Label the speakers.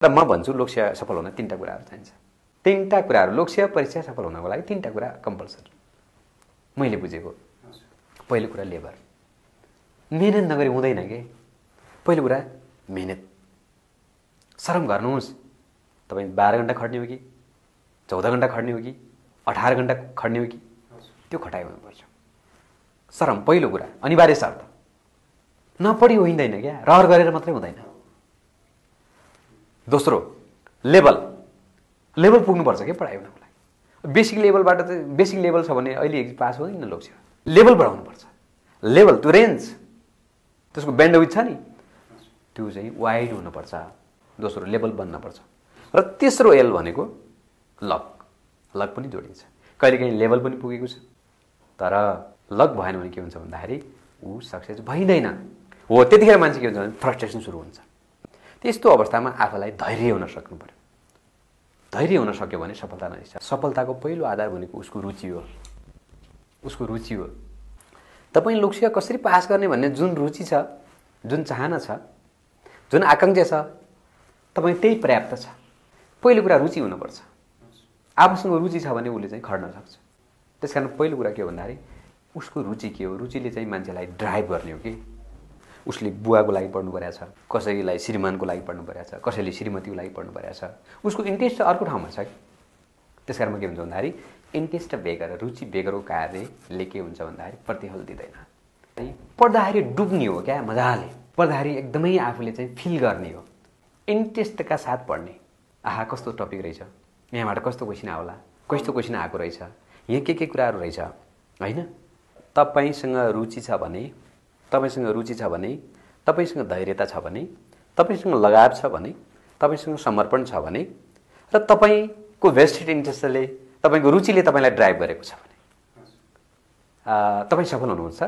Speaker 1: ल म भन्छु लोकसेवा सफल हुन तीनटा कुराहरू चाहिन्छ। तीनटा कुराहरू लोकसेवा परीक्षा सफल हुनको लागि तीनटा कुरा कम्पल्सरी मैले बुझेको। पहिलो कुरा लेबर, मेहनत नगरी हुँदैन के। पहिलो कुरा मेहनत, शरम गर्नुहोस्। तपाईँ 12 घण्टा खट्ने हो कि 14 घण्टा खट्ने हो कि 18 घण्टा खट्ने हो कि त्यो खटाइ हुनुपर्छ। शरम पहिलो कुरा, अनिवार्य शर्त। नपढी होइँदैन क्या, रहर गरेर मात्रै हुँदैन। दोस्रो लेभल पुग्नुपर्छ क्या पढाइ हुनको लागि। बेसिक लेभलबाट चाहिँ बेसिक लेभल छ भने अहिले पास हुँदैन लोकसेवा। लेभल बढाउनुपर्छ। लेभल त्यो रेन्ज त्यसको ब्यान्डविड्थ छ नि त्यो चाहिँ वाइड हुनुपर्छ। दोस्रो लेभल बन्नपर्छ। र तेस्रो एल भनेको लक पनि जोडिन्छ। कहिलेकाहीँ लेभल पनि पुगेको छ तर लक भएन भने के हुन्छ भन्दाखेरि ऊ सक्सेस भइँदैन। हो त्यतिखेर मान्छे के हुन्छ भने फ्रस्ट्रेसन सुरु हुन्छ। त्यस्तो अवस्थामा आफूलाई धैर्य हुन सक्नु पर्यो। धैर्य हुन सक्यो भने सफलता नजिक। सफलताको पहिलो आधार भनेको उसको रुचि हो। उसको रुचि हो। तपाईँ लोकसेवा कसरी पास गर्ने भन्ने जुन रुचि छ, जुन चाहना छ, जुन आकाङ्क्षा छ, तपाईँ त्यही पर्याप्त छ। पहिलो कुरा रुचि हुनुपर्छ। आफूसँग रुचि छ भने उसले चाहिँ खट्न सक्छ। त्यसकारण पहिलो कुरा के हो भन्दाखेरि उसको रुचि के हो। रुचिले चाहिँ मान्छेलाई ड्राइभ गर्ने हो कि। उसले बुवाको लागि पढ्नु परेको छ, कसैलाई श्रीमानको लागि पढ्नु परेको छ, कसैले श्रीमतीको लागि पढ्नु परेको छ। उसको इन्ट्रेस्ट अर्को ठाउँमा छ कि। त्यसकारण के हुन्छ भन्दाखेरि इन्ट्रेस्ट बेगर, रुचि बेगरको कार्यले के हुन्छ भन्दाखेरि प्रतिफल दिँदैन। पढ्दाखेरि डुब्ने हो क्या, मजाले पढ्दाखेरि एकदमै आफूले चाहिँ फिल गर्ने हो। इन्ट्रेस्टका साथ पढ्ने। आहा कस्तो टपिक रहेछ, यहाँबाट कस्तो क्वेसन आउला, कस्तो क्वेसन आएको रहेछ, यहाँ के कुराहरू रहेछ होइन। तपाईँसँग रुचि छ भने, तपाईँसँग रुचि छ भने, तपाईँसँग धैर्यता छ भने, तपाईँसँग लगाव छ भने, तपाईँसँग समर्पण छ भने र तपाईँको भेस्टेड इन्ट्रेस्टले, तपाईँको रुचिले तपाईँलाई ड्राइभ गरेको छ भने तपाईँ सफल हुनुहुन्छ।